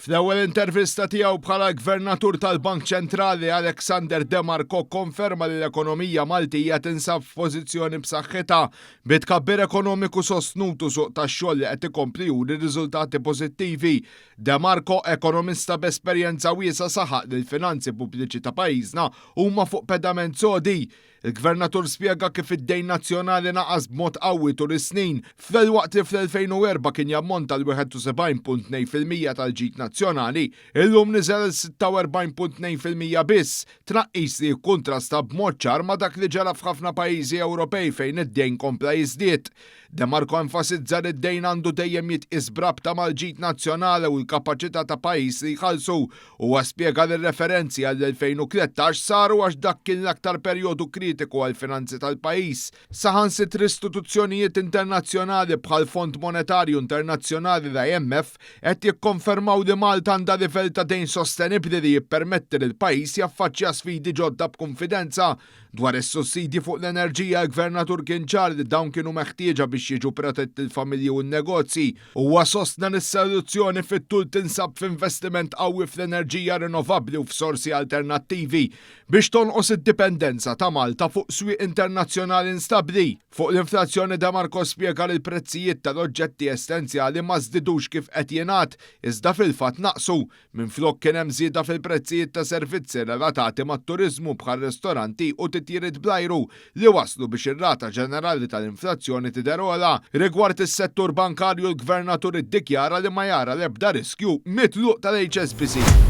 Fl-ewwel intervista tiegħu bħala Gvernatur tal-Bank Ċentrali, Alexander De Marco kkonferma li l-ekonomija Maltija tinsab f'pożizzjoni b'saħħitha, bi tkabbir ekonomiku sostnut u suq tax-xogħol li qed ikompli juri riżultati pożittivi. De Marco, ekonomista b'esperjenza wiesgħa saħaq li l-finanzi pubbliċi ta' pajjiżna huma fuq pedament sodi. Il-Gvernatur spjega kif id-dejn nazzjonali naqas b'mod qawwi tul is-snin, filwaqt li fl-2004 kien jammonta għal 71.2% tal-ġid nazzjonali, illum niżel għal 46.2% biss, tnaqqis li jikkuntrasta b'mod ċar ma' dak li ġara f'ħafna pajjiżi Ewropej fejn id-dejn kompla jiżdied. De Marco enfasizza li d-dejn għandu dejjem jitqies b'rabta mal-ġid nazzjonali u l-kapaċità ta' pajjiż li jħallsu. Huwa spjega li r-referenzi għall-2013 saru għax dak kien l-aktar perjodu kritiku għall-finanzi tal-pajjiż. Saħansitra istituzzjonijiet internazzjonali bħall-Fond Monetarju Internazzjonali, l-IMF, qed jikkonfermaw li Malta għandha livell ta' dejn sostenibbli li jippermetti lill-pajjiż jaffaċċja sfidi ġodda b'kunfidenza. Dwar is-sussidji fuq l-enerġija, il-Gvernatur kien ċar li dawn kienu meħtieġa biex jiġu protetti l-familji u n-negozji. Huwa sostna li s-soluzzjoni fit-tul tinsab f'investiment qawwi fl-enerġija rinnovabbli u f'sorsi alternattivi biex tonqos id-dipendenza ta' Malta fuq swieq internazzjonali instabbli. Fuq l-inflazzjoni De Marco spjega li l-prezzijiet tal-oġġetti essenzjali ma żdidux kif qed jingħad iżda fil-fatt naqsu. Minflok kien hemm żieda fil-prezzijiet ta' servizzi relatati mat-turiżmu bħal ristoranti u titjiriet bl-ajru li wasslu biex ir-rata ġenerali tal-inflazzjoni tidher ogħla. Rigward is-settur bankarju l-Gvernatur iddikjara li ma jara l-ebda riskju mit-tluq tal-HSBC.